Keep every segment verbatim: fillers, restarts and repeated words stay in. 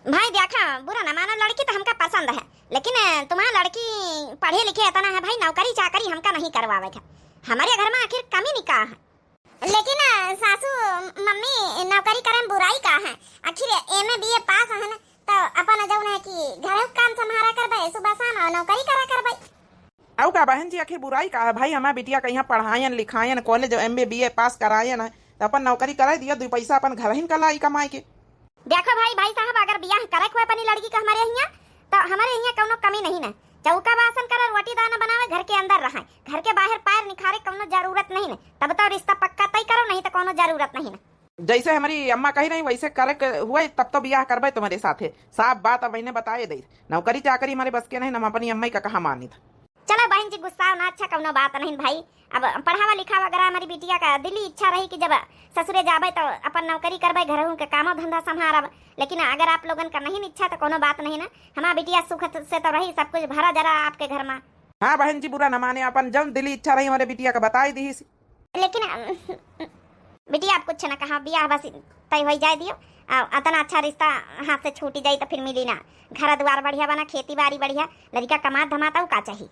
भाई देखा, बुरा न मानो, लड़की तो हमका पसंद है, लेकिन तुम्हार लड़की पढ़े लिखे इतना है भाई, नौकरी चाकरी हमका नहीं करवावे के। हमरे घर मा आखिर कमी नहीं का है? लेकिन सासू, मम्मी, नौकरी करे में बुराई का है? आखिर एमए बीए पास है ना, तो अपन जौन है कि घरे काम संभारा करबे, सुबह शाम और नौकरी करा करबे। अउ का बहन जी, आखिर बुराई का है भाई? हमार बिटिया के यहाँ पढ़ायन लिखायन, कॉलेज एमए बीए पास करायन है, तो अपन नौकरी कराई दिया, दुई पैसा अपन घर ही का लाई कमाई के। देखो भाई, भाई साहब, अगर बियाह करे के होए अपनी लड़की का हमरे हियाँ, तो हमरे हियाँ कौनो कमी नहीं न। चौका बासन करे, रोटी दाना बनावे, घर के अंदर रहे, घर के बाहर पैर निखारे कौनो जरूरत नहीं न। तब तो रिश्ता पक्का तय करो, नहीं तो कौनो जरूरत नहीं न। जैसे हमारी अम्मा कही रही वैसे करे के हुए तब तो बियाह करबे तुम्हारे साथे। साफ बात अब इन्हें बताए दे, नौकरी चाकरी हमारे बस के नहीं, हम अपनी अम्मा का कहा मानी था। चलो बहन जी, गुस्साओ ना, अच्छा कौनो बात नहीं भाई। अब पढ़ावा लिखावा अगर हमारी बिटिया का दिली इच्छा रही कि जब ससुरे जाबे तो अपन नौकरी करबे, घरहू के कामो धंधा संभारब, लेकिन अगर आप लोगन का नहीं इच्छा तो कौनो बात नहीं ना, हमार बिटिया सुख से तो रही, सब कुछ भरा जरा आपके घर मा। हाँ बहन जी, बुरा न माने, अपन जौन दिली इच्छा रही हमारे बिटिया का बताई दीस। लेकिन अम, बिटिया आप कुछ न कहा, बियाह बस तय हो जाए दियो। आ, अतना अच्छा रिश्ता हाथ से छूटी जाई तो फिर मिली ना। घर दुआर बढ़िया बना, खेती बाड़ी बढ़िया, लड़का कमात धमात, अउ का चाही?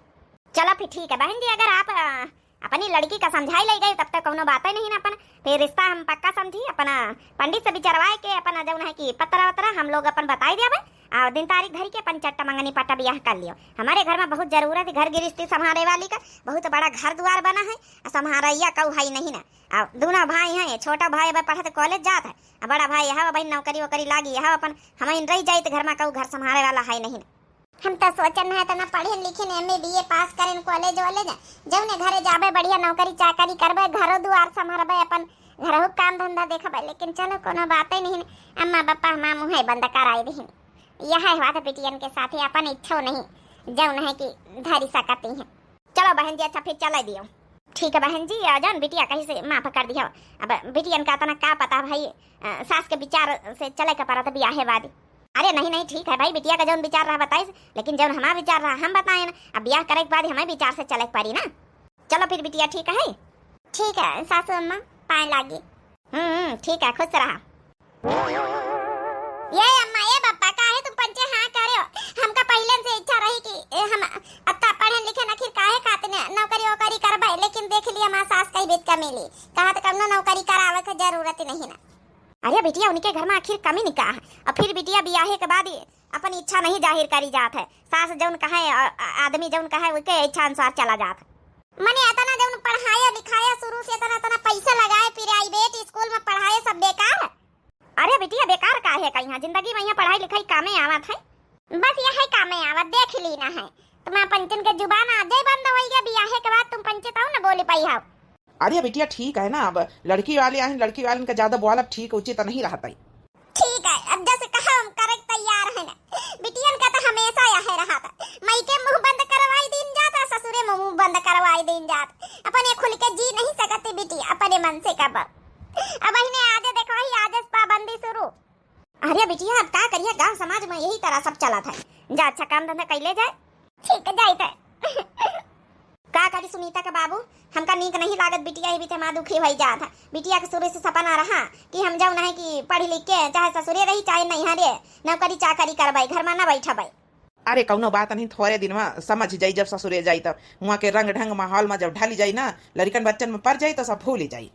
चलो फिर ठीक है बहन जी, अगर आप, आ, अपनी लड़की का समझाई ले गई तब तक कौनो बात ही नहीं ना। अपन फिर रिश्ता हम पक्का समझी, अपना पंडित से बिचरवाए के अपना जौन है कि पतरा वतरा हम लोग अपन बताई देबे। और दिन तारीख धरी के अपन चट्टा मंगनी पट्टा बियाह कर लियो। हमारे घर मा बहुत जरूरत है घर गृहस्थी संभारे वाली का, बहुत बड़ा घर दुआर बना है, आ संभारैया कऊ है नहीं ना। आ दोनों भाई हैं, छोटा भाई अब पढ़त कॉलेज जात है, आ बड़ा भाई यहाँ बहन नौकरी वोकरी लागी, यहाँ अपन हम रह जाइत घर मा, कऊ घर संभारे वाला है नहीं ना। हम तो सोचन है इतना पढ़े लिखे, एमए बीए पास करें, कॉलेज वॉलेज, जौने घरे जाबे बढ़िया नौकरी चाकरी करबे, घरो दुआर संभारबे, अपन घरहू काम धंधा देखबे, लेकिन चलो कौनो बात ही नहीं। अम्मा पापा हमार मुँह बंद कराई दीन। यह है बात बिटियन के साथे, अपन इच्छो नहीं जौन है कि धरी सकती हैं। चलो बहन जी, अच्छा फिर चले दियो। ठीक है बहन जी, आ जौन बिटिया कही से माफ कर दिया। अब बिटियन का इतना का पता भाई, अ, सास के विचार से चले के पड़त बियाहे बाद। अरे नहीं नहीं, ठीक है भाई, बिटिया का जौन विचार रहा बताइस, लेकिन जौन हमार विचार रहा हम बताएन। अब बियाह करे के बाद हमें विचार से चले के पड़ी ना। चलो फिर बिटिया, ठीक है। ठीक है सासू अम्मा, पाए लागी। हम्म हम्म, ठीक है, खुश रहा। ये अम्मा, ये बप्पा, काहे तुम पंचे हाँ करे हो? हमका पहिले से इच्छा रही कि ए, हम अत्ता पढ़े लिखे न, आखिर काहे खातिर न-, नौकरी वोकरी करबे, लेकिन देख लिया हमार सास कई बीत का मिली, कहा तो कौनो नौकरी करावे के जरूरत ही नहीं ना। अरे बिटिया, उनके घर मा आखिर कमी नहीं का है? और फिर बिटिया बियाहे के बाद ही अपन इच्छा नहीं जाहिर करी जात है। सास जौन कहे, अ, अ, आदमी जौन कहे, उनके इच्छा अनुसार चला जात है। मने इतना जौन पढ़ाया लिखाया शुरू से, इतना, इतना पैसा लगाए private school मा पढ़ाए, सब बेकार है। अरे बिटिया, बेकार का है कहीं? जिंदगी मा यहाँ पढ़ाई लिखाई कामे आवत है। बस यही कामे आवत, देख ली ना है। तुम्हार पंचन के जुबान आजे बंद होई गया, बियाहे के बाद तुम पंचे तऊ न बोली पाई हो। अरे बिटिया, ठीक है ना, अब लड़की वाली आहिन, लड़की वालन का ज्यादा बोलब ठीक उचित नहीं रहत है। ठीक है, अब जैसे कहा हम करे के तैयार है ना। बिटियन का तो हमेशा यह रहत है, मइके मुँह बंद करवाई दीन जात है, ससुरे में मुँह बंद करवाई दीन जात। अपने खुल के जी नहीं सकती बिटिया अपने मन से कब। अब इन्हें आजे देखो ही, आजे से पाबंदी शुरू। अरे बिटिया, अब का करिया, गाँव समाज में यही तरह सब चलत है। जा, अच्छा काम धंधा कैले जाए। ठीक है, जाइत है। का करी सुनीता के बाबू, हमका नीक नहीं लागत बिटिया, ही बीते माँ दुखी होई जात है। बिटिया के शुरू से सपना रहा कि हम जौन है कि पढ़ लिख के चाहे ससुरे रही चाहे नैहरे, नौकरी चाकरी करबे, घर में ना बैठबे। अरे कौनो बात नहीं, थोड़े दिन में समझ जाई, जब ससुरे जाई तब। वहाँ के रंग ढंग माहौल में जब ढली जाई ना, लड़िकन बच्चन में पड़ जाई तो सब भूली जाई।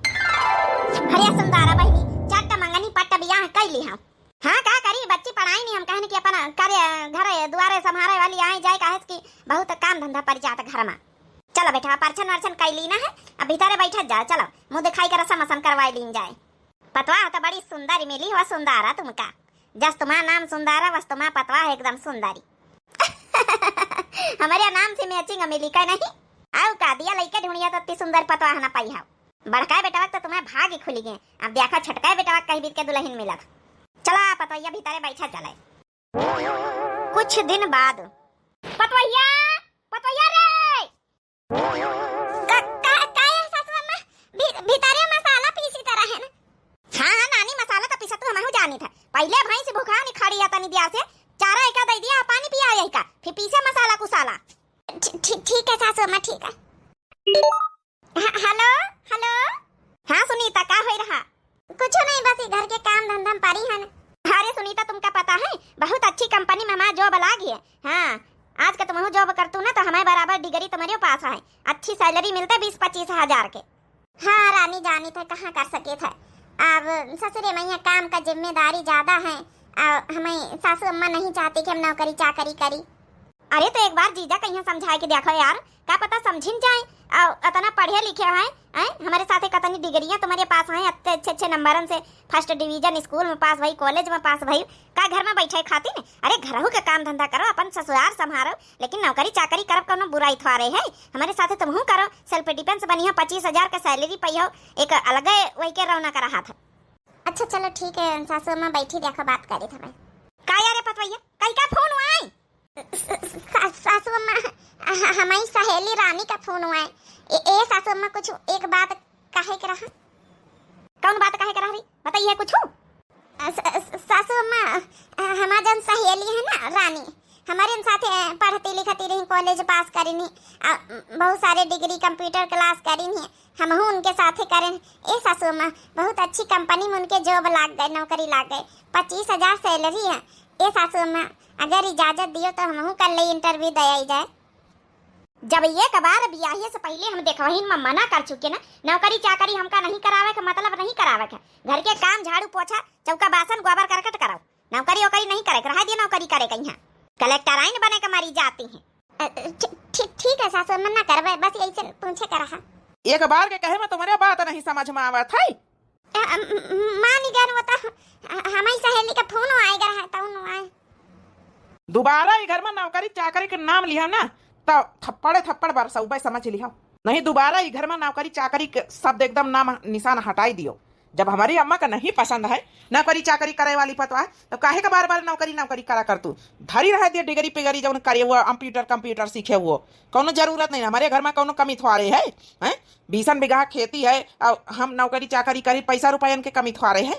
अरे सुंदरा बहिनी, चट्ट मंगनी पट्ट बियाह कैली हम। हाँ, का करी, बच्ची पढ़ाई नहीं, हम कहन कि अपन करे, घरे दुआरे संभारे वाली आए जाए, काहे कि बहुत काम धंधा पड़ जात घर में। चलो बेटा, परछन वरछन कैली ना है, अब भीतरे बैठत जाओ, चलो मुँह दिखाई के रसम वसम करवाई लीन जाए। पतवाह तो बड़ी सुंदर मिली हो सुंदरा तुमका, जस तुम्हारा नाम सुंदरा वस तुम्हारा पतवाह एकदम सुंदरी। हमारे नाम से मैचिंग मिली का नहीं? आओ का दिया लइके ढूंढिया तो इतनी सुंदर पतवाह ना पाई हो। बड़का बेटवा तो तुम्हें भाग ही खुली गए, अब देखा छोटका बेटवा कहीं बीत के दुल्हन मिलत। चला पतोहिया भीतरे बैठा चले। कुछ दिन बाद। पतोहिया, पतोहिया रे! का, का, का है सासू अम्मा? भी-, भीतरे मसाला पीसी तरह है ना? हाँ, हाँ, नानी, मसाला तो पीसा तू हमहू जानी था। पहले भैंस भुखानी खड़ी है, तनी दिया से चारा एका दे दिया, पानी पिया यही का, फिर पीसे मसाला कुसाला। ठी-, ठी-, ठीक है सासू अम्मा, ठीक है। ह-, हेलो, हेलो। हाँ सुनीता, का होई रहा? कुछ नहीं, बस ये घर के काम धंधा में पड़ी हन। अरे सुनीता, तुमका पता बला गए। हाँ, आज के तुमहू job करतू ना, तो हमारे बराबर degree तुम्हारे पास है, अच्छी salary मिलते बीस पच्चीस हजार के। हाँ रानी, जानी थे, कहाँ कर सके थे। अब ससुरे में यहाँ काम का जिम्मेदारी ज्यादा है, और हमें सासू अम्मा नहीं चाहती कि हम नौकरी चाकरी करी। अरे, तो एक बार जीजा कहिया समझाए के देखो यार, का पता समझिन जाए। और अतना पढ़े लिखे हैं, हैं? हमारे साथे कतनी डिग्रियां तुम्हारे पास हैं, अत्ते अच्छे अच्छे नंबरन से, first division, school में पास भई, college में पास भई, का घर में बैठे खातिर? अरे, घरहू के काम धंधा करो, अपन ससुरार संभारो, लेकिन नौकरी चाकरी करब कौनो बुराई थोड़े है। हमारे साथे तुमहू करो, self defence बनिया, पच्चीस हजार के salary पइहो, एक अलगे वही के रौनक रहा था। अच्छा चलो ठीक है सासू अम्मा, बैठी देखो बात करी था मैं। का यार पतवैया, कई का फोन आई? स-, स-, सा-, सासू अम्मा, ह-, हमारी सहेली रानी का फोन हुआ है। ए, ए सासू अम्मा, कुछ एक बात कहे के रहा। कौन बात कहे के रहा रही? बताइए कुछ। अ, स-, स-, सासू अम्मा, अ, हमार जौन सहेली है ना रानी, हमारे साथे पढ़ती लिखती रही, college पास करीनी, आ, बहुत सारे degree computer class करीनी, हमहू उनके साथे करें। ए सासू अम्मा, बहुत अच्छी company में उनके job लाग गए, नौकरी लाग गए, पच्चीस हजार salary है। ए सासू अम्मा, अगर इजाजत दियो तो हमहू कल ले interview दे आई जाए। जब एक बार बियाहे से पहिले हम देखवहिन में मना कर चुके ना, नौकरी चाकरी हमका नहीं करावे के, मतलब नहीं करावे के। घर के काम, झाड़ू पोछा, चौका बासन, गोबर करकट कराओ, नौकरी ओकरी नहीं करे के, रहा दिए नौकरी करे के यहाँ। कलेक्टराइन बने के मरी जाती हैं। अ, ठी-, ठी-, ठीक है सासू, हम ना करबे, बस यही से पूछे के रहा। एक बार के कहे में तुम्हारे बात नहीं समझ में आवत है। अ, अ, म-, मानी गन वो तो, अ, हमारी सहेली का फोन आए गर है, तौन आए। दोबारा ई घर में नौकरी चाकरी के नाम लिहो ना, तो थप्पड़े थप्पड़ बरसौबे, समझ लिहो। नहीं, दोबारा ई घर में नौकरी चाकरी के शब्द एकदम नाम निशान हटाई दियो। जब हमारी अम्मा का नहीं पसंद है नौकरी चाकरी करे वाली पतवा, तो काहे का बार बार नौकरी नौकरी करा कर तू? धरी रह दियो डिग्री पिगरी, जौन करे हुआ, computer computer सीखे हुआ, कौनो जरूरत नहीं। हमारे घर में कौनो कमी थोड़े है, हैं? बीसन बीघा खेती है और हम नौकरी चाकरी करी, पैसा रुपयन के कमी थोड़े है।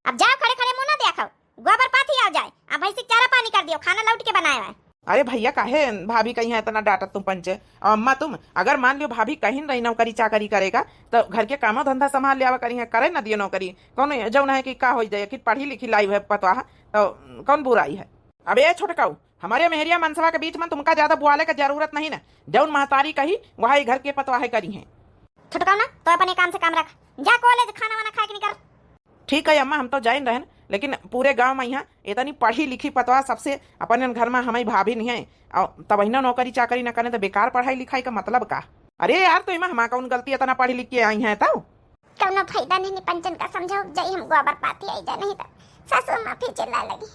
अब जाओ, खड़े खड़े मुंह ना देखो, गोबर पाथी आओ जाए, अब भैंसी के चारा पानी कर दियो, खाना लौट के बनाए हुआ है। अरे भैया, काहे भाभी कहीं है इतना डांटत तुम पंचे? और अम्मा तुम, अगर मान लियो भाभी कहीं रही नौकरी चाकरी करेगा, तो घर के कामो धंधा संभाल लियावा करी है, करे ना दियो नौकरी। कौन जौन है कि का हो जाए कि पढ़ी लिखी लाई है पतवाह, तो कौन बुराई है? अब ए छोटकाऊ, हमारे मेहरिया मनसवा के बीच में तुमका ज्यादा बुआले के जरूरत नहीं ना। जौन महतारी कही, वही घर के पतवाहे करी हैं। छोटकाऊ ना, तो अपने काम से काम रख, जा college खाना वाना खाए के निकर। ठीक है अम्मा, हम तो जाइन रहन, लेकिन पूरे गांव में यहाँ इतनी पढ़ी लिखी पतवा सबसे अपन घर में हमारी भाभी नहीं है। और तब इन्हें नौकरी चाकरी न करे तो बेकार पढ़ाई लिखाई का मतलब का? अरे यार, तो इमा हमार कौन गलती, इतना पढ़ी लिख के आई हैं तब? कौनो फायदा नहीं, पंचन का समझाओ, जाई हम गोबर पाथी आई जा, नहीं तो सासू अम्मा फिर चिल्लाए लगी।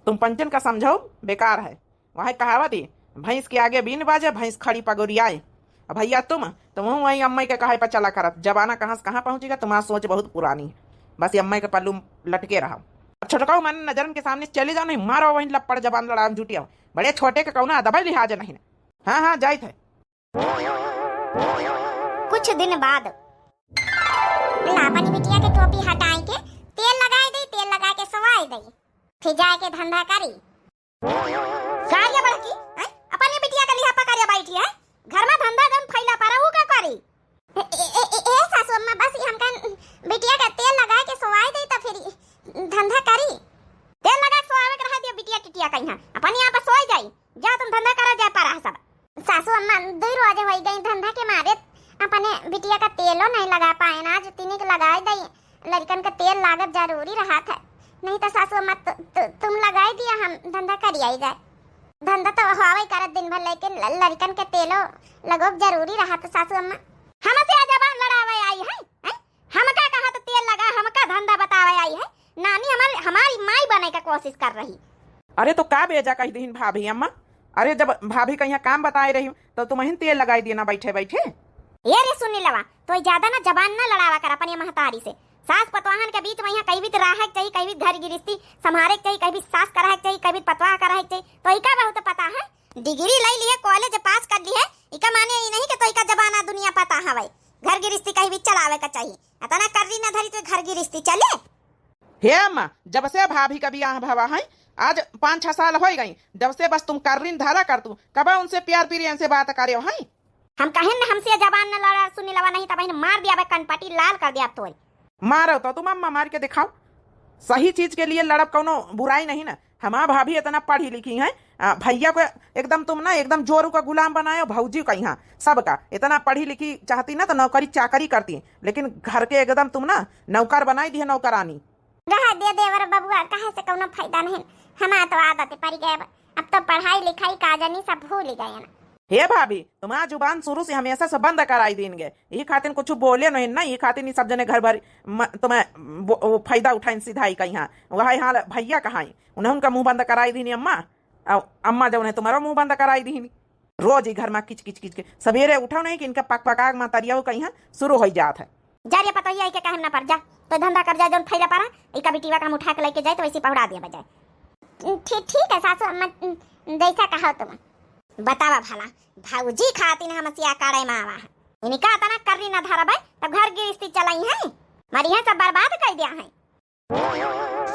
तुम पंचन का समझाओ, बेकार है। वह कहावत ही, भैंस के आगे बीन बाजे, भैंस खड़ी पगुरियाए। अब भैया तुम, तुम वही अम्मा के कहे पर चला करत, जमाना कहाँ से कहाँ पहुँचेगा, तुम्हारा सोच बहुत पुरानी है। बस ये अम्मा के पल्लू लटके रहा। अब छोटकाऊ मन नजरन के सामने चले जाओ, नहीं मारो वहीं लपड़ जबान लड़ान जुटियाओ। बड़े छोटे के कौनो अदब लिहाज नहीं। हाँ, हाँ, जाइत है। कुछ दिन बाद। ला, अपनी बिटिया के टोपी हटाए के तेल लगाए दे, तेल लगा के सवाए दे, फिर जाए के धंधा करी। का रे बड़की, हैं? अपनी बिटिया के लिहा पकड़िया बैठी है, घर में धंधा जन फैला पड़ा, वो का करी? ए, ए, ए, ए, ए, सासू अम्मा, बस ये हमका बिटिया का तेल लगा के सवाए दे, तो फिर धंधा करी। तेल लगा के सवावे के रहा दियो बिटिया टिटिया कहीं, अपन यहाँ पर सोए जाई। जा तुम धंधा करा, जा पारा सब। सासू अम्मा, दुई रोज होई गई धंधा के मारे, अपने बिटिया का तेलो नहीं लगा पाए ना, आज तिनिक लगाए दई, लड़कन का तेल लागत जरूरी रहा था, नहीं तो सासू अम्मा तु, तु, तुम लगाए दिया, हम धंधा करी आई जाए। धंधा तो हवाई करत दिन भर, लेकिन ल-, लड़कन के तेलो लगोब जरूरी रहा था सासू अम्मा। हमसे आ जबान लड़ावे आई है, हैं? हमका कहा तो तेल लगा, हमका धंधा बतावे आई है, नानी हमारे, हमारी माई बने का कोशिश कर रही। अरे तो का बेजा कह दीन भाभी अम्मा? अरे जब भाभी कहीं काम बताए रही तो तुम ही तेल लगाई दिए ना बैठे बैठे। ए रे सुनी लवा, तो ज्यादा ना जबान ना लड़ावा कर अपने महतारी से। सास पतवाहन के बीच में यहाँ कहीं भी तो रहे के चाहिए, कहीं भी घर गिरस्ती संभारे के चाहिए, कहीं भी सास का रहे के चाहिए, कहीं भी पतवाह का रहे के चाहिए। तो इका बहुत पता है, डिग्री ले लिए, college पास कर ली है, इका माने ये नहीं कि तो इका जमाना दुनिया पता हवे, घर गिरस्ती कहीं भी चलावे का चाहिए। इतना कर्री ना धरी तो घर गिरस्ती चले। हे अम्मा, जब से भाभी का बियाह भवा है, आज पाँच छह साल हो गई, जब से बस तुम कर्री न धरा कर तू, कब उनसे प्यार प्रियन से बात करे हो, हैं? हम कहेन न हमसे जबान न लड़ा, सुनी लवा नहीं तब मार दिया बे, कनपटी लाल कर दिया तोय। मारो तो तुम अम्मा मार के दिखाओ। सही चीज के लिए लड़ब कौनो बुराई नहीं ना। हमार भाभी इतना पढ़ी लिखी हैं, आ, भैया को एकदम तुम ना एकदम जोरू का गुलाम बनायो, भौजी का यहाँ सबका। इतना पढ़ी लिखी चाहती ना तो नौकरी चाकरी करती, लेकिन घर के एकदम तुम ना नौकर बनाई दिए, नौकरानी। रह दे देवर बबुआ, कहे से कौनो फायदा नहीं। हमार तो आदत पड़ गए अब, अब तो पढ़ाई लिखाई का जानी सब भूल ही गए ना। हे भाभी, तुम्हारा जुबान शुरू से हमेशा से बंद कराई दीन गए, यही खातिर कुछ बोले नहीं ना, यही खातिर नहीं सब जने घर भर म-, तुम्हें बो-, वो फायदा उठाइन सिधाई का यहाँ। वही हाल भैया कहाँ, उन्हें उनका मुंह बंद कराई दीनी अम्मा। अउ अम्मा जौन है तुम्हारा मुंह बंद कराई दीनी। रोज ही घर में किच किच किच के सवेरे उठो नहीं कि इनका पक पका के मतरिया कहीं शुरू हो जात है। जा रे पतोहिया, इके कहम ना पर जा, तो धंधा कर जा, जौन फैला पड़ा, इका बिटिया का हम उठा के लेके जाए तो वैसे पहुड़ा दिया बजाए। ठीक, ठीक है सासू अम्मा, जैसा कहो तुम। बतावा भला, भौजी खातिन हम सिया काढ़े मावा है, इनका इतना कर्री ना धरबे तो घर गृहस्थी चलाई है, मरी है सब बर्बाद कर दिया है।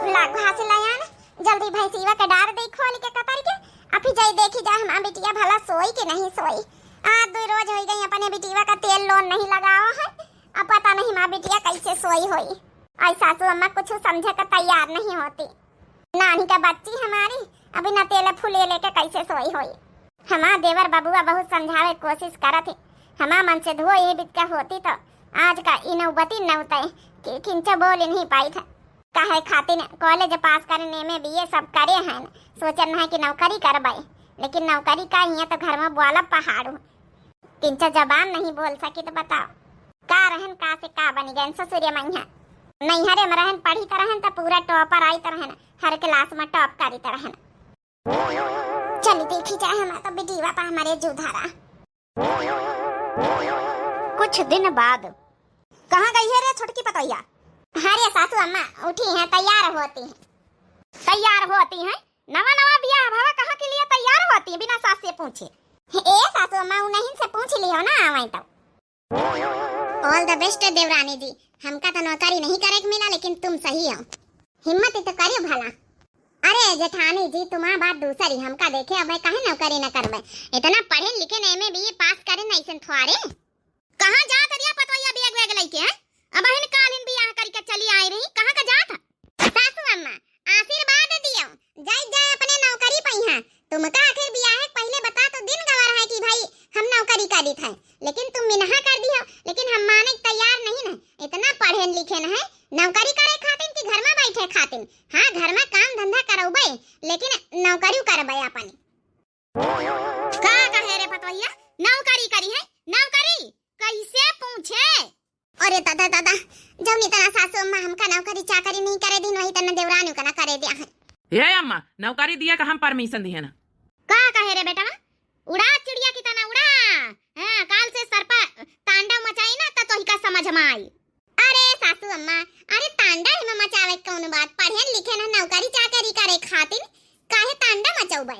ला घास लायान, जल्दी भैंसिया के डार दे खोल के कतर के, अभी जाई देखी जा हमार बिटिया भला सोई कि नहीं सोई। आज दो रोज हो गई अपने बिटिया का तेल लोन नहीं लगाओ है, अब पता नहीं हमार बिटिया कैसे सोई होई। आई सासू अम्मा कुछ समझे का तैयार नहीं होती। नानी का बच्ची हमारी अभी न तेल फूले लेके कैसे सोई होई। हमार देवर बबुआ बहुत समझावे कोशिश करत ही, हमार मन से धुओ ये बित का होती तो आज का ई नौबती न होते कि किंचो बोल नहीं पाई था। काहे खातिर कॉलेज पास करने में बीए सब करे हैं, सोचन है कि नौकरी करबे, लेकिन नौकरी का हियाँ तो घर में बोलब पहाड़ू। किंचा जबान नहीं बोल सकी तो बताओ, का रहन का से का बनी गए ससुरिया मैया। नैहरे में रहन, पढ़ी त रहन तो पूरा टॉपर आई त रहन, हर क्लास में टॉप करी त रहन। चली देखी जाए हमार तो बिटिया पा हमारे जुधारा। कुछ दिन बाद। कहाँ गई है रे छोटकी पतोहिया? अरे सासू अम्मा उठी हैं, तैयार होती हैं। तैयार होती हैं? नवा नवा बियाह भवा, कहाँ के लिए तैयार होती हैं बिना सास से पूछे? ए सासू अम्मा, उन्हीं से पूछ लियो ना, आवाई तो। All the best देवरानी जी, हमका तो नौकरी नहीं करे के मिला, लेकिन तुम सही हो। हिम्मत ही तो करियो भला। अरे जेठानी जी, तुम्हार बात दूसरी, हमका देखे अब काहे नौकरी न करबे? इतना पढ़े लिखे न, एमए बीए पास करे न, ऐसन थोड़े। कहाँ जात रिया पतोहिया बैग वैग लइके, हैं? अबहिन कालिन बियाह करिके चली आई रही, कहाँ का जात? सासू अम्मा, आशीर्वाद दियो, जाई जाए अपने नौकरी पइहा। तुमका आखिर बियाहे के पहिले बता तो दिन गवा रहा कि भाई हम नौकरी करित है, लेकिन तुम मिनहा कर दियो। लेकिन हम माने के तैयार नहीं न, इतना पढ़ेन लिखेन है नौकरी करे खातिन कि घर में बैठे खातिन? हाँ, घर में काम धंधा करौबे, लेकिन नौकरी करबे अपन। का कहे रे पतोहिया, नौकरी करी है, नौकरी कैसे पूछे? अरे दादा, दादा, जौनी तना सासू अम्मा हमका नौकरी चाकरी नहीं करे दिन, वही तना देवरानी का ना करे दिया है। हे अम्मा, नौकरी दिया का हम permission दिए ना। का कहे रे बेटा, उड़ा चिड़िया की तना उड़ा। हाँ, काल से सर पर तांडव मचाई ना तो तोहिका समझ में आई। अरे सासू अम्मा, अरे तांडव में मचावे कौन बात, पढ़े लिखे ना नौकरी चाकरी करे खातिर काहे तांडव मचौबे?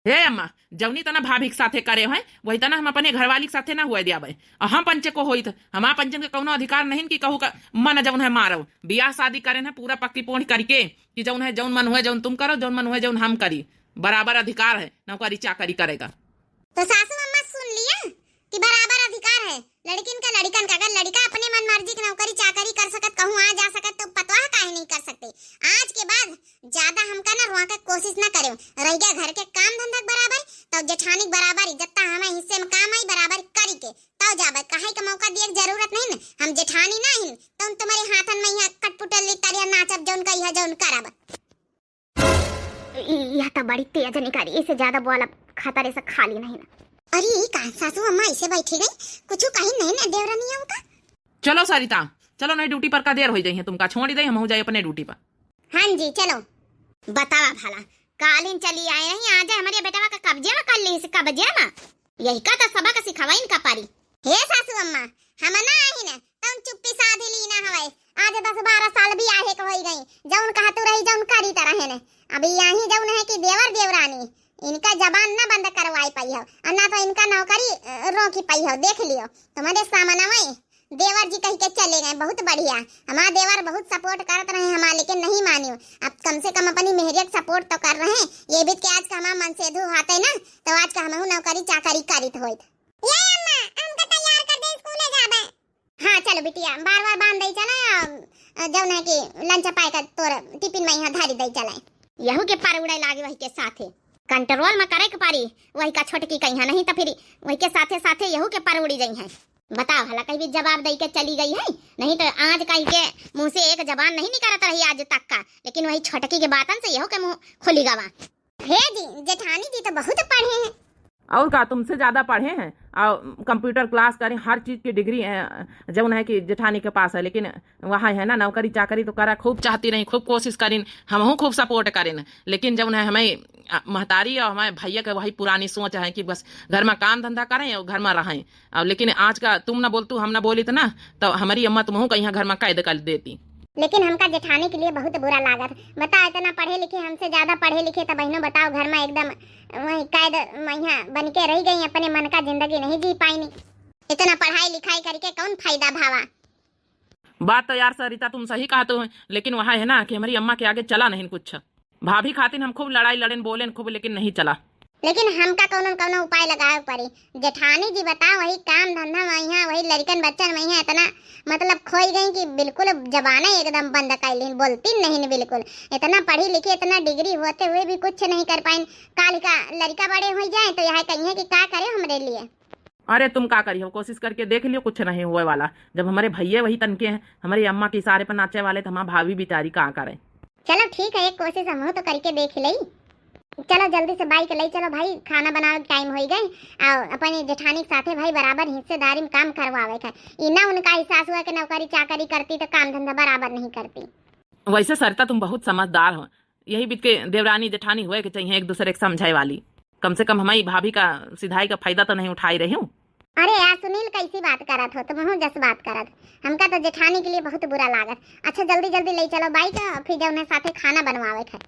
हे अम्मा, जौनी तना भाभी के साथे करे हैं, वही तना हम अपने घरवाली के साथे ना हुए दियाबे। और हम पंचे को होइत, हमार पंचन के कौनो अधिकार नहीं कि कहू का मन जौन है मारो। बियाह शादी करेन है पूरा पक्की पोंछ करके कि जौन है जौन मन हुए जौन तुम करो, जौन मन हुए जौन हम करी। बराबर अधिकार है नौकरी चाकरी करेगा। तो सासू अम्मा सुन लिया कि बराबर अधिकार है लड़किन का लड़िकन का। अगर लड़िका अपने मन मर्जी की नौकरी चाकरी कर सकत, कहूँ आ जा सकत, तो पतवाह काहे नहीं कर सकते? आज के बाद ज्यादा हमका ना रोआ के कोशिश ना करे। रह गया घर के काम धंधा के बराबर, तो जेठानी के बराबर इज्जत हमें हिस्से में काम आई, बराबर करी के तब जाबे। कहे के मौका दिए के जरूरत नहीं न, हम जेठानी ना हिन, तो हम तुम्हारे हाथन में यहाँ कटपुटली तरिया नाचब, जौन कही है जौन करब। इ-, यह तो बड़ी तेज निकारी, इसे ज्यादा बोलब खतरे से खाली नहीं ना। अरे, ई का सासू अम्मा ऐसे बैठी गई, कुछ कही नहीं ना देवरानियों का। चलो सरिता, चलो नहीं ड्यूटी पर का देर हो जाई है, तुमका छोड़ दे, हम हो जाए अपने ड्यूटी पर। हाँ जी, चलो। बतावा भला, कालिन चली आए नहीं, आज हमारे बेटवा का कब्जे में कर ली, कब्जे में। यही का तो सबक सिखावा इनका पारी। हे सासू अम्मा, हम ना आही न, तउन चुप्पी साध ली ना हवे। आज दस बारह साल भी आहे के होई गई, जउन कहतू रही, जउन करी त रहे न। अभी यही जउन है कि देवर देवरानी, इनका जबान ना बंद करवाई पाई हो, और ना तो इनका नौकरी, अ, रोकी पाई हो। देख लियो, तुम्हारे सामने वही देवर जी कह के चले गए, बहुत बढ़िया। हमार देवर बहुत support करत रहे हमार, लेकिन नहीं मानियो। अब कम से कम अपनी मेहरिया के support तो कर रहे हैं। ये भी के आज का हमार मनसेधु हाथे ना, तो आज का हमहू नौकरी चाकरी करित होइत। ये अम्मा, हमका तैयार कर दे, स्कूले जाबे। हाँ, चलो बिटिया, बार बार बांध दे चला, अ, जउन है कि lunch pack तोर टिफिन में यहाँ धरी दे चला। यहू के पर उड़े लागे वही के साथे। कंट्रोल में करे के परी, वही का छोटकी कहिया, नहीं तो फिर वही के साथे साथे यहू के पर उड़ी जइहैं। बताओ, हला कहीं भी जवाब दई के चली गई है, नहीं तो आज कहीं के मुँह से एक जबान नहीं निकलत रही आज तक का, लेकिन वही छोटकी के बातन से यहू के मुँह खुली गवा। हे जी, जेठानी जी तो बहुत पढ़े हैं। और का, तुमसे ज्यादा पढ़े हैं। और कंप्यूटर क्लास करें, हर चीज की डिग्री, अ, जौन है कि जेठानी के पास है, लेकिन वहाँ है ना, नौकरी चाकरी तो करा, खूब चाहती रही, खूब कोशिश करिन, हमहूँ खूब सपोर्ट करिन, लेकिन जौन है हमें, अ, महतारी और हमारे भैया के वही पुरानी सोच है कि बस घर में काम धंधा करें और घर में रहें। और लेकिन आज का तुम ना बोलतू, हम ना बोलित ना, तो हमारी अम्मा तुमहू का यहाँ घर में कैद कर देती। लेकिन हमका जेठानी के लिए बहुत बुरा लागत। बताओ, इतना पढ़े लिखे, हमसे ज्यादा पढ़े लिखे, तो बहनों बताओ, घर में एकदम वही कैद मैया बन के रह गई, अपने मन का जिंदगी नहीं जी पाईनी। इतना पढ़ाई लिखाई करके कौन फायदा भावा? बात तो यार सरिता तुम सही कहत हो, लेकिन वहाँ है ना कि हमारी अम्मा के आगे चला नहीं कुछ। भाभी खातिर हम खूब लड़ाई लड़ेन, बोलेन खूब, लेकिन नहीं चला। लेकिन हमका कौनो न कौनो उपाय लगावे पड़ी। जेठानी जी बताओ, वही काम धंधा में यहाँ, वही लड़कन बच्चन में यहाँ इतना मतलब खोई गई कि बिल्कुल जबाने एकदम बंद कर लीन, बोलती नहीं बिल्कुल। इतना पढ़ी लिखी, इतना डिग्री होते हुए भी कुछ नहीं कर पाइन। काल का लड़का बड़े हो जाए तो यह कहिए कि का करे हमरे लिए। अरे तुम का करियो, कोशिश करके देख लियो, कुछ नहीं हुए वाला। जब हमारे भैया वही तनके हैं, हमारी अम्मा के इशारे पर नाचे वाले, तो हमारी भाभी बेचारी का करे। चलो ठीक है, एक कोशिश हम तो करके देख लई। चलो जल्दी से बाइक ले चलो भाई, खाना बनावे के टाइम हो गए। और अपनी जेठानी के साथे भाई बराबर हिस्सेदारी में काम करवावे के। ई ना उनका एहसास हुआ कि नौकरी चाकरी करती तो काम धंधा बराबर नहीं करती। वैसे सरिता तुम बहुत समझदार हो, यही बीत के देवरानी जेठानी हुए के चाहिए एक दूसरे के समझाए वाली। कम से कम हमारी भाभी का सिधाई का फायदा तो नहीं उठाई रही हूँ। अरे यार सुनील, कैसी बात करत हो तुम, जस बात करत। हमका तो जेठानी के लिए बहुत बुरा लागत। अच्छा जल्दी जल्दी ले चलो बाइक, फिर जौने साथे खाना बनवावे के।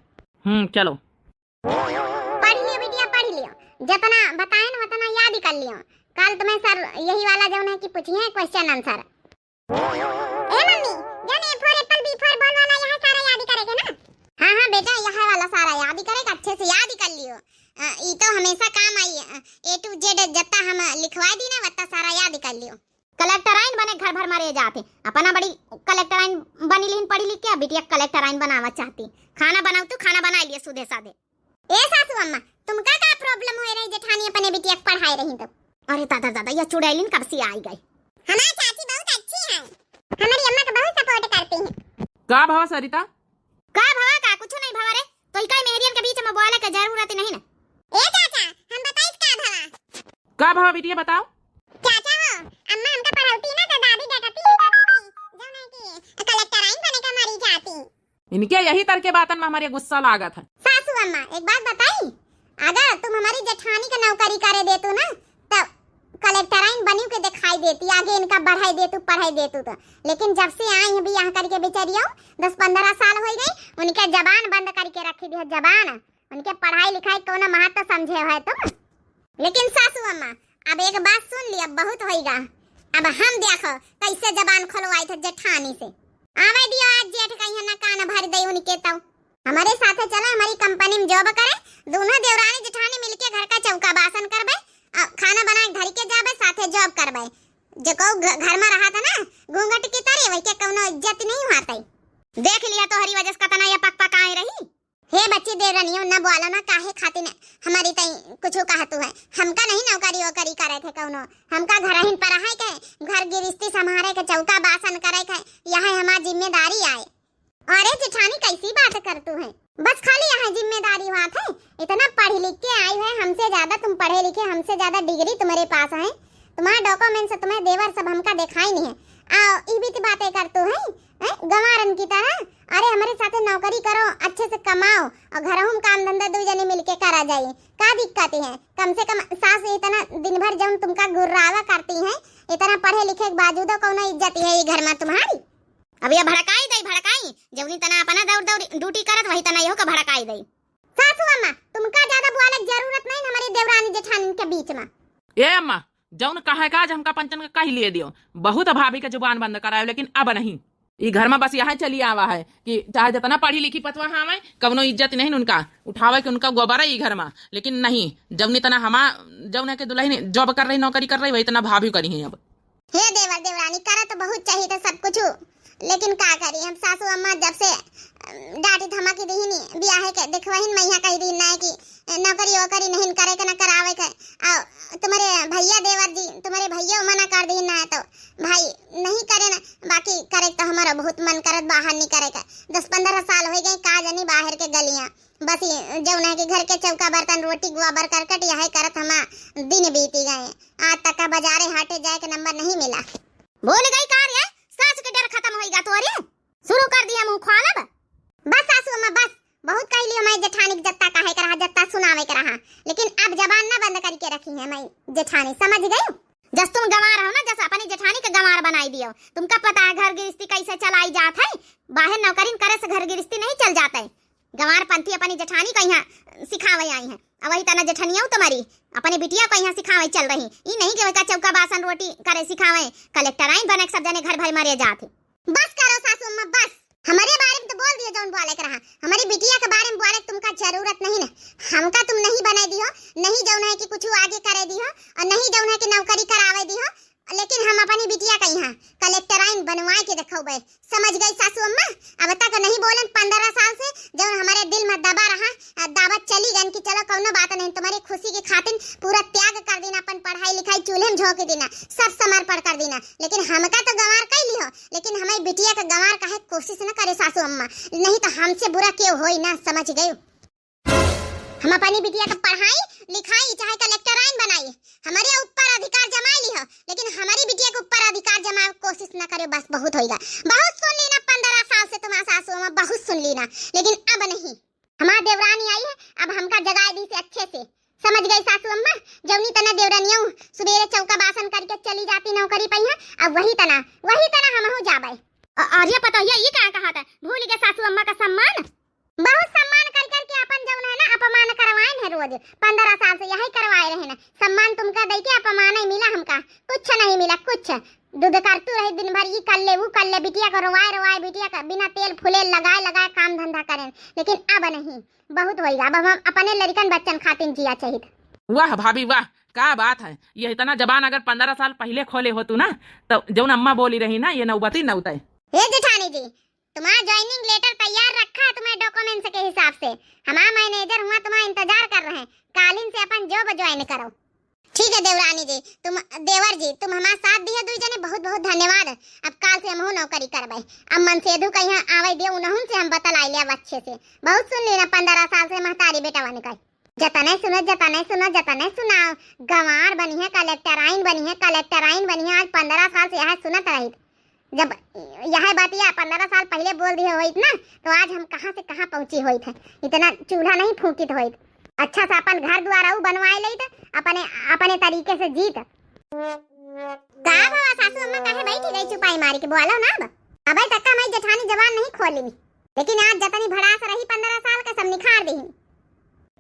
हम्म, चलो। पढ़ लियो बिटिया, पढ़ लियो, जितना बताएन उतना याद कर लियो। कल तुम्हें सर यही वाला जौन है कि पूछिए क्वेश्चन आंसर। ए मम्मी, जौन A for apple, B for ball वाला यहाँ सारा याद ही करेके ना? हाँ हाँ बेटा, यहाँ वाला सारा याद ही करेके, अच्छे से याद ही कर लियो। अ, ई तो हमेशा काम आई। अ, A to Z जत्ता हम लिखवा दी ना, वत्ता सारा याद ही कर लियो। कलेक्टराइन बने घर भर मरे जाते, अपना बड़ी कलेक्टराइन बनी लीन पढ़ी लिख के, बिटिया कलेक्टराइन बनावा चाहती। खाना बनाओ तू, खाना बना लिए सूधे साधे। ए सासू अम्मा, तुमका का प्रॉब्लम होए रही जेठानी अपने बिटिया के पढ़ाए रही तो? अरे दादा दादा, यह चुड़ैलिन कब से आई गई? हमारी चाची बहुत अच्छी हैं, हमारी अम्मा को बहुत सपोर्ट करती हैं। का भवा सरिता? का भवा का? कुछ नहीं भवा रे, तो इकाई मेहरियन के बीच में बोले के जरूरत नहीं ना। ए चाचा, हम बताइस का भवा? का भवा बिटिया बताओ। चाचा हो, अम्मा हमका पढ़ौती ना तो दादी डटती, जौन है कि कलेक्टराइन बने का मरी जाती। इनके यही तरह के बातन में हमारे गुस्सा लागत है। सासू अम्मा, एक बात बताई, अगर तुम हमारी जेठानी का नौकरी करे देतू ना, तब कलेक्टराइन बनी के दिखाई देती, आगे इनका बढ़ाई देतू, पढ़ाई देतू तो। लेकिन जब से आई हैं बियाह करके बेचारियों, दस पन्द्रह साल हो गई, उनके जबान बंद करके रखी दी है, जबान। उनके पढ़ाई लिखाई कौनो महत्व समझे है तुम? लेकिन सासू अम्मा, अब एक बात सुन ली, अब बहुत होइगा। अब हम देखो कैसे जबान खोलवाई थे जेठानी से। आवे दियो आज जेठ का यहाँ ना कान भर दे उनके तो। हमारे साथे चला, हमारी कंपनी में जॉब करे, दोनों देवरानी जेठानी मिलके घर का चौका बासन करबे, अ, खाना बना के धर के जाबे, साथे जॉब करबे। जो को घ-, घर में रहा था ना घूंघट की तरह, वही के कौनो इज्जत नहीं हुआ तई। देख लिया तोहरी वजह से कतना ये पक पक आए रही। हे बच्ची देवरनियो, न बोलो ना, काहे खातिर हमारी तई कुछ कहतू है। हमका नहीं नौकरी वोकरी करे थे कौनो, हमका घर हिन पर रहे के, घर गिरस्ती संभारे के, चौका बासन करे के, यह हमार जिम्मेदारी आए। अरे जेठानी, कैसी बात करतू है? बस खाली यह जिम्मेदारी बात है? इतना पढ़ी लिख के आई है, हमसे ज्यादा तुम पढ़े लिखे, हमसे ज्यादा डिग्री तुम्हारे पास है, तुम्हारा डॉक्यूमेंट्स, तुम्हारे देवर सब हमका दिखाई नहीं है। आओ, ई बीत बातें करतू है, हैं? गंवारन की तरह। अरे हमारे साथे नौकरी करो, अच्छे से कमाओ और घरहू में काम धंधा दो जने मिलके करा जाए। का दिक्कत है? कम से कम सास इतना दिन भर जौन तुमका गुर्रावा करती हैं, इतना पढ़े लिखे के बावजूदो कौनो इज्जत है ये घर में तुम्हारी? अब ये भड़काई दई, भड़काई, जौनी तना अपना दौड़ दौड़ ड्यूटी करत वही तना यहू का भड़काई दई। सासू अम्मा, तुमका ज्यादा बोले के जरूरत नहीं हमारी देवरानी जेठानी के बीच में। ए अम्मा, जौन कहे का आज हमका पंचन का कह लिए दियो, बहुत भाभी के जुबान बंद करायो, लेकिन अब नहीं। ई घर में बस यह चली आवा है कि चाहे जितना पढ़ी लिखी पतवा हमें, कवनो इज्जत नहीं उनका, उठावे के उनका गोबर है ई घर में, लेकिन नहीं, जौन इतना हमा, जौन है कि दुल्हन जॉब कर रही, नौकरी कर रही, वही इतना भाभी करी हैं अब। हे देवर देवरानी, करा तो बहुत चाहिए था सब कुछ, लेकिन का करी, हम सासू अम्मा जब से, अम, डांटी धमकी दीहिनी, बियाहे के देखवहिन मैया कही दीहिन ना कि नौकरी वोकरी नहीं करे के, ना करावे के। आ तुम्हारे भैया देवर जी, तुम्हारे भैया मना कर दी ना, तो भाई नहीं करे ना, बाकी करे तो हमारा बहुत मन करत बाहर नहीं करे के। दस पन्द्रह साल हो गए, का जानी बाहर के गलियां, बस ये जौन है कि घर के चौका बर्तन रोटी गोबर करकट यही करत हमा दिन बीती गए। आज तक का बाजारे हाटे जाए के नंबर नहीं मिला। भूल गई का रे, सास के डर खत्म होइगा तोरे? शुरू कर दिया मुंह खोलब। बस सासू अम्मा बस, बहुत कह लियो, मैं जेठानी के जत्ता कहे के रहा, जत्ता सुनावे के रहा, लेकिन अब जबान ना बंद करके रखी है मैं जेठानी, समझ गई? जस तुम गंवार हो ना, जस अपनी जेठानी के गंवार बनाई दियो। तुमका पता है घर गृहस्थी कैसे चलाई जात है, बाहर नौकरी करे से घर गृहस्थी नहीं चल जात है। गंवार पंथी अपनी जेठानी को यहाँ सिखावे आई है, और वही तना जेठनिया तुम्हारी अपने बिटिया को यहाँ सिखावे चल रही। ई नहीं कि वका चौका बासन रोटी करे सिखावे, कलेक्टर आइन बने के सब जने घर भर मरे जात है। बस करो सासू अम्मा, बस। हमारे बारे में तो बोल दियो जौन बोले के रहा, हमारी बिटिया के बारे में बोले के तुमका जरूरत नहीं ना। हमका तुम नहीं बनाए दियो, नहीं जौन है कि कुछ आगे करे दियो, और नहीं जौन है कि नौकरी करावे दियो, लेकिन हम अपनी बिटिया का यहाँ कलेक्टर आइन बनवाए के देखौबे। समझ गई सासू अम्मा? अब तक नहीं बोलन पन्द्रह साल से, जौन हमारे दिल में दबा रहा, अ, दावत चली गन कि चलो कौनो बात नहीं, तुम्हारी खुशी की खातिर पूरा त्याग कर देना, अपन पढ़ाई लिखाई चूल्हे में झोंक देना, सब समर्पण कर देना, लेकिन हमका तो गंवार कई लिहो, लेकिन हमारी बिटिया का गंवार काहे कोशिश न करे सासू अम्मा, नहीं तो हमसे बुरा क्यों होई ना, समझ गई? हम अपनी बिटिया का पढ़ाई लिखाई चाहे कलेक्टर आइन बनाई, हमारे ऊपर अधिकार जमाए लिहो, लेकिन हमारी बिटिया के ऊपर अधिकार जमाए कोशिश न करे, बस बहुत होइगा, बहुत सुन ली ना, पन्द्रह साल से तुम्हारा सासू अम्मा बहुत सुन ली ना, लेकिन अब नहीं। हमार देवरानी आई है, अब हमका जगाए दी से अच्छे से। समझ गई सासू अम्मा? जौनी तना देवरानियों सुबेरे चौका बासन करके चली जाती नौकरी पे यहाँ, अब वही तना, वही तना हमहू जाबे। अ-, अरे पतोहिया, ये का कहा था? भूल गए सासू अम्मा का सम्मान? बहुत सम्मान कर करके अपन जौन है ना अपमान करवाए हैं रोज, पन्द्रह साल से यही करवाए रहे ना। सम्मान तुमका दे के अपमान ही मिला हमका, कुछ नहीं मिला, कुछ। दूध करतू रही दिन भर, ई कर ले, ऊ कर ले, बिटिया को रोवाए, रोवाए, बिटिया का बिना तेल फुले लगाए, लगाए काम धंधा करें, लेकिन अब नहीं, बहुत होइगा, अब हम अपने लड़िकन बच्चन खातिन जिया चाहित। वाह भाभी वाह, का बात है, ये इतना जबान अगर पन्द्रह साल पहले खोले हो तू ना, तो जौन अम्मा बोली रही ना, ये नौबती नौते। हे जेठानी जी, तुम्हारा ज्वाइनिंग लेटर तैयार रखा है तुम्हारे डॉक्यूमेंट्स के हिसाब से, हमारा मैनेजर हुआ तुम्हारा इंतजार कर रहे हैं, कालिन से अपन जॉब ज्वाइन करो। ठीक है देवरानी जी, तुम, देवर जी, तुम हमारा साथ दिए दुई जने, बहुत बहुत धन्यवाद। अब काल से हमहू नौकरी करबे। अब मनसेधु का यहाँ आवे दियो, उनहुन से हम बतलाई ले अब अच्छे से। बहुत सुन ली ना, पन्द्रह साल से महतारी बेटा बन गए। जतने सुनो, जतने सुनो, जतने सुनाओ, गंवार बनी है, कलेक्टर आइन बनी है, कलेक्टर आइन बनी है। आज पन्द्रह साल से यह सुनत रही, जब यह बातिया पन्द्रह साल पहले बोल दिए होइत ना, तो आज हम कहाँ से कहाँ पहुँची होइत है, इतना चूल्हा नहीं फूकित होइत। अच्छा से अपन घर द्वार ऊ बनवाए लेइत, अपने, अपने तरीके से जीत। का भवा सासू अम्मा काहे बैठी रही चुपाई मारी के, बोलो ना अब। अबे तक का मैं जेठानी जबान नहीं खोली, लेकिन आज जतनी भड़ास रही पन्द्रह साल के सब निखार दी।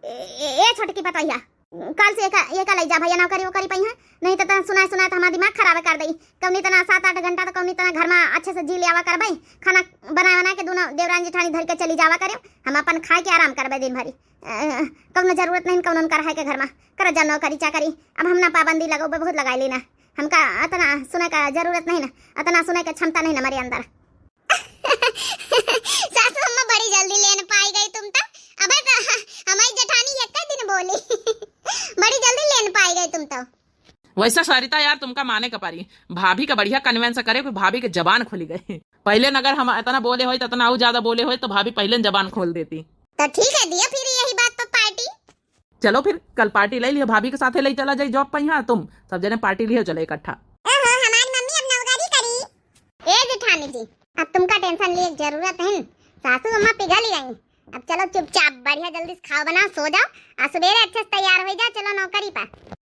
ए, ए, ए छोटकी पतोहिया, कल से एका, एका लई जा भैया, नौकरी वोकरी पइहाँ, नहीं तो तन सुनाए सुनाए तो हमार दिमाग खराब कर दई। कौनी तना सात आठ घंटा तो कौनी तना घर में अच्छे से जी लियावा करबे, खाना बनाए बनाए के दोनों देवरान जेठानी धर के चली जावा करे, हम अपन खाए के आराम करबे दिन भरी। अ, कौनो जरूरत नहीं कौनो उनका रहे के घर में, कर जा नौकरी चाकरी। अब हम ना पाबंदी लगौबे, बहुत लगाई लेना, हमका अतना सुने का जरूरत नहीं ना, अतना सुने के क्षमता नहीं ना हमारे अंदर। सासू अम्मा बड़ी जल्दी लेन पाई गई तुम तो। अबे तो हमारी जेठानी एक दिन बोली। बड़ी जल्दी लेन पाई गई तुम तो। वैसे सरिता यार, तुमका माने का परी, भाभी का बढ़िया कन्विंस करे कि भाभी के जबान खुली गई। पहले न अगर हम इतना बोले होइत, इतना और ज्यादा बोले होइत, तो भाभी पहले न जबान खोल देती। तो ठीक है, दियो फिर यही बात पर पार्टी। चलो फिर कल पार्टी ले लियो, भाभी के साथे ले चला जाई जॉब पइहाँ, तुम सब जने पार्टी लियो चलो इकट्ठा। ओहो, हमारी मम्मी अब नौकरी करी। ए जेठानी जी, अब तुमका टेंशन लिए जरूरत है, सासू अम्मा पिघल ही गई। अब चलो चुपचाप बढ़िया जल्दी से खाओ बनाओ, सो जाओ, और सुबेरे अच्छे से तैयार हो जाओ, चलो नौकरी पर।